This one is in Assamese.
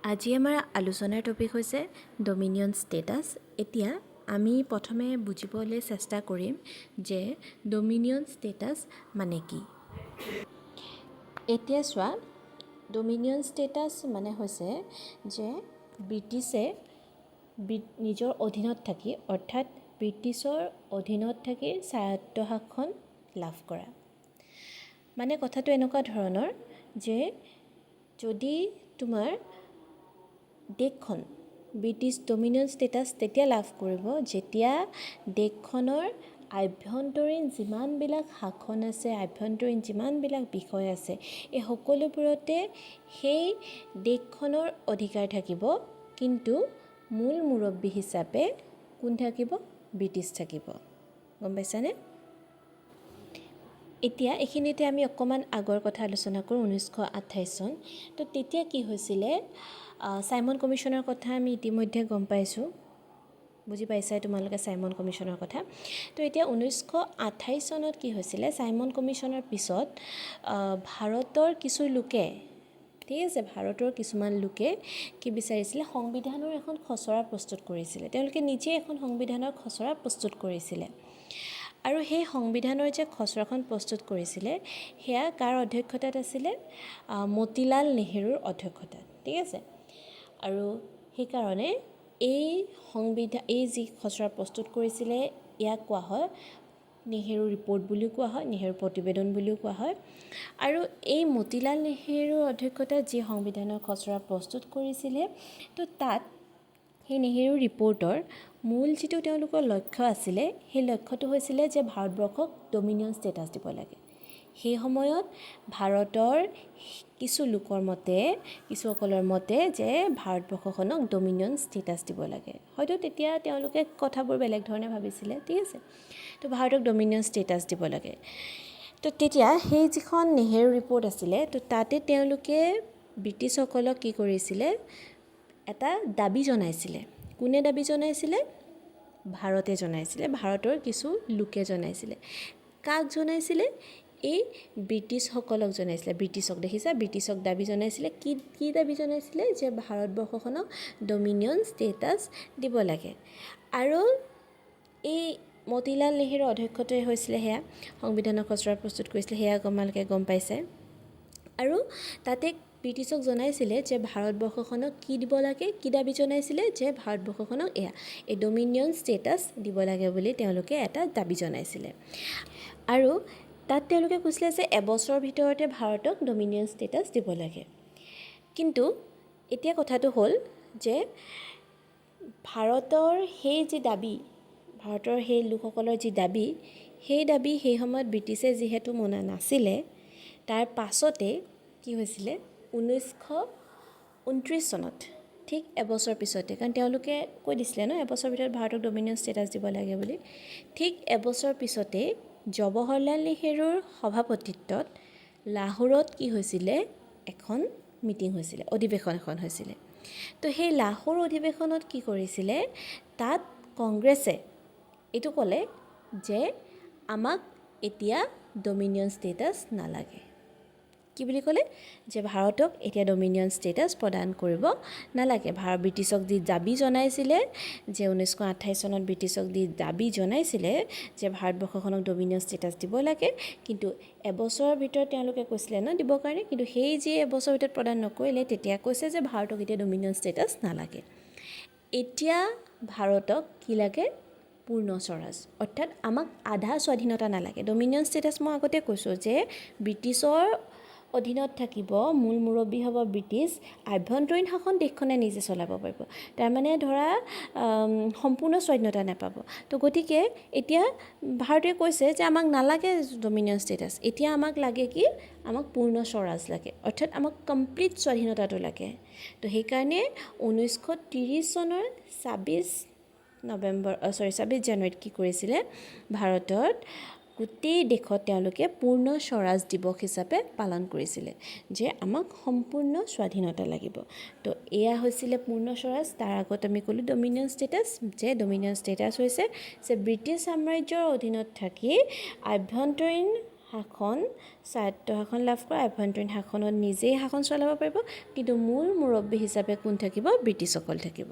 আজি আমাৰ আলোচনাৰ টপিক হৈছে ডমিনিয়ন ষ্টেটাছ। এতিয়া আমি প্ৰথমে বুজিবলৈ চেষ্টা কৰিম যে ডমিনিয়ন ষ্টেটাছ মানে কি। এতিয়া চোৱা, ডমিনিয়ন ষ্টেটাছ মানে হৈছে যে ব্ৰিটিছে নিজৰ অধীনত থাকি, অৰ্থাৎ ব্ৰিটিছৰ অধীনত থাকি স্বায়ত্তশাসন লাভ কৰা। মানে কথাটো এনেকুৱা ধৰণৰ যে যদি তোমাৰ দেশখন ব্ৰিটিছ ডমিনিয়ন ষ্টেটাছ তেতিয়া লাভ কৰিব, যেতিয়া দেশখনৰ আভ্যন্তৰীণ যিমানবিলাক শাসন আছে, আভ্যন্তৰীণ যিমানবিলাক বিষয় আছে, এই সকলোবোৰতে সেই দেশখনৰ অধিকাৰ থাকিব, কিন্তু মূল মুৰব্বী হিচাপে কোন থাকিব? ব্ৰিটিছ থাকিব। গম পাইছানে? এতিয়া এইখিনিতে আমি অকণমান আগৰ কথা আলোচনা কৰোঁ, 1928 চন। তো তেতিয়া কি হৈছিলে? চাইমন কমিশ্যনৰ কথা আমি ইতিমধ্যে গম পাইছোঁ, বুজি পাইছাই তোমালোকে চাইমন কমিশ্যনৰ কথা। তো এতিয়া 1928 চনত কি হৈছিলে? চাইমন কমিশ্যনৰ পিছত ভাৰতৰ কিছু লোকে, ঠিক আছে, ভাৰতৰ কিছুমান লোকে কি বিচাৰিছিলে? সংবিধানৰ এখন খচৰা প্ৰস্তুত কৰিছিলে। তেওঁলোকে নিজে এখন সংবিধানৰ খচৰা প্ৰস্তুত কৰিছিলে। আৰু সেই সংবিধানৰ যে খচৰাখন প্ৰস্তুত কৰিছিলে, সেয়া কাৰ অধ্যক্ষতাত আছিলে? মতিলাল নেহেৰুৰ অধ্যক্ষতাত, ঠিক আছে। আৰু সেইকাৰণে এই যি খচৰা প্ৰস্তুত কৰিছিলে, ইয়াক কোৱা হয় নেহেৰু ৰিপৰ্ট বুলিও কোৱা হয়, নেহেৰু প্ৰতিবেদন বুলিও কোৱা হয়। আৰু এই মতিলাল নেহেৰুৰ অধ্যক্ষতাত যি সংবিধানৰ খচৰা প্ৰস্তুত কৰিছিলে, তো তাত সেই নেহেৰু ৰিপৰ্টৰ মূল যিটো তেওঁলোকৰ লক্ষ্য আছিলে, সেই লক্ষ্যটো হৈছিলে যে ভাৰতবৰ্ষক ডমিনিয়ন ষ্টেটাছ দিব লাগে। সেই সময়ত ভাৰতৰ কিছু লোকৰ মতে, কিছুসকলৰ মতে যে ভাৰতবৰ্ষখনক ডমিনিয়ন ষ্টেটাছ দিব লাগে। হয়তো তেতিয়া তেওঁলোকে কথাবোৰ বেলেগ ধৰণে ভাবিছিলে, ঠিক আছে। তো ভাৰতক ডমিনিয়ন ষ্টেটাছ দিব লাগে। তো তেতিয়া সেই যিখন নেহেৰু ৰিপৰ্ট আছিলে, তো তাতে তেওঁলোকে ব্ৰিটিছসকলক কি কৰিছিলে? এটা দাবী জনাইছিলে। কোনে দাবী জনাইছিলে? ভাৰতে জনাইছিলে, ভাৰতৰ কিছু লোকে জনাইছিলে। কাক জনাইছিলে? এই ব্ৰিটিছসকলক জনাইছিলে। ব্ৰিটিছক, দেখিছা, ব্ৰিটিছক দাবী জনাইছিলে। কি কি দাবী জনাইছিলে? যে ভাৰতবৰ্ষখনক ডমিনিয়ন ষ্টেটাছ দিব লাগে। আৰু এই মতিলাল নেহেৰুৰ অধ্যক্ষতাই হৈছিলে সেয়া, সংবিধানৰ খচৰা প্ৰস্তুত কৰিছিলে, সেয়া তোমালোকে গম পাইছে। আৰু তাতে ব্ৰিটিছক জনাইছিলে যে ভাৰতবৰ্ষখনক কি দিব লাগে। কি দাবী জনাইছিলে? যে ভাৰতবৰ্ষখনক এয়া এই ডমিনিয়ন ষ্টেটাছ দিব লাগে বুলি তেওঁলোকে এটা দাবী জনাইছিলে। আৰু তাত তেওঁলোকে কৈছিলে যে এবছৰৰ ভিতৰতে ভাৰতক ডমিনিয়ন ষ্টেটাছ দিব লাগে। কিন্তু এতিয়া কথাটো হ'ল যে ভাৰতৰ সেই যি দাবী, ভাৰতৰ সেই লোকসকলৰ যি দাবী, সেই দাবী সেই সময়ত ব্ৰিটিছে যিহেতু মনা নাছিলে, তাৰ পাছতে কি হৈছিলে? 1929 চনত, ঠিক এবছৰ পিছতে, কাৰণ তেওঁলোকে কৈ দিছিলে ন এবছৰ ভিতৰত ভাৰতক ডমিনিয়ন ষ্টেটাছ দিব লাগে বুলি, ঠিক এবছৰ পিছতে জৱাহৰলাল নেহেৰুৰ সভাপতিত্বত লাহোৰত কি হৈছিলে? এখন মিটিং হৈছিলে, অধিৱেশন এখন হৈছিলে। তো সেই লাহোৰ অধিৱেশনত কি কৰিছিলে? তাত কংগ্ৰেছে এইটো ক'লে যে আমাক এতিয়া ডমিনিয়ন ষ্টেটাছ নালাগে। কি বুলি ক'লে? যে ভাৰতক এতিয়া ডমিনিয়ন ষ্টেটাছ প্ৰদান কৰিব নালাগে। ব্ৰিটিছক যি দাবী জনাইছিলে, যে 1928 চনত ব্ৰিটিছক যি দাবী জনাইছিলে যে ভাৰতবৰ্ষখনক ডমিনিয়ন ষ্টেটাছ দিব লাগে, কিন্তু এবছৰৰ ভিতৰত তেওঁলোকে কৈছিলে ন দিবৰ কাৰণে, কিন্তু সেই যি এবছৰৰ ভিতৰত প্ৰদান নকৰিলে, তেতিয়া কৈছে যে ভাৰতক এতিয়া ডমিনিয়ন ষ্টেটাছ নালাগে। এতিয়া ভাৰতক কি লাগে? পূৰ্ণ স্বৰাজ। অৰ্থাৎ আমাক আধা স্বাধীনতা নালাগে। ডমিনিয়ন ষ্টেটাছ মই আগতে কৈছোঁ যে ব্ৰিটিছৰ অধীনত থাকিব, মূল মুৰব্বী হ'ব ব্ৰিটিছ, আভ্যন্তৰীণ শাসন দেশখনে নিজে চলাব পাৰিব। তাৰমানে ধৰা সম্পূৰ্ণ স্বাধীনতা নাপাব। তো গতিকে এতিয়া ভাৰতে কৈছে যে আমাক নালাগে ডমিনিয়ন ষ্টেটাছ, এতিয়া আমাক লাগে কি? আমাক পূৰ্ণ স্বৰাজ লাগে, অৰ্থাৎ আমাক কমপ্লিট স্বাধীনতাটো লাগে। তো সেইকাৰণে 1930 চনৰ 26 নৱেম্বৰ, ছৰি, 26 জানুৱাৰীত কি কৰিছিলে? ভাৰতত গোটেই দেশত তেওঁলোকে পূৰ্ণ স্বৰাজ দিৱস হিচাপে পালন কৰিছিলে যে আমাক সম্পূৰ্ণ স্বাধীনতা লাগিব। তো এয়া হৈছিলে পূৰ্ণ স্বৰাজ। তাৰ আগত আমি ক'লোঁ ডমিনিয়ন ষ্টেটাছ, যে ডমিনিয়ন ষ্টেটাছ হৈছে যে ব্ৰিটিছ সাম্ৰাজ্যৰ অধীনত থাকি আভ্যন্তৰীণ শাসন, স্বায়ত্ত শাসন লাভ কৰা। আভ্যন্তৰীণ শাসনত নিজেই শাসন চলাব পাৰিব, কিন্তু মূল মুৰব্বী হিচাপে কোন থাকিব? ব্ৰিটিছসকল থাকিব।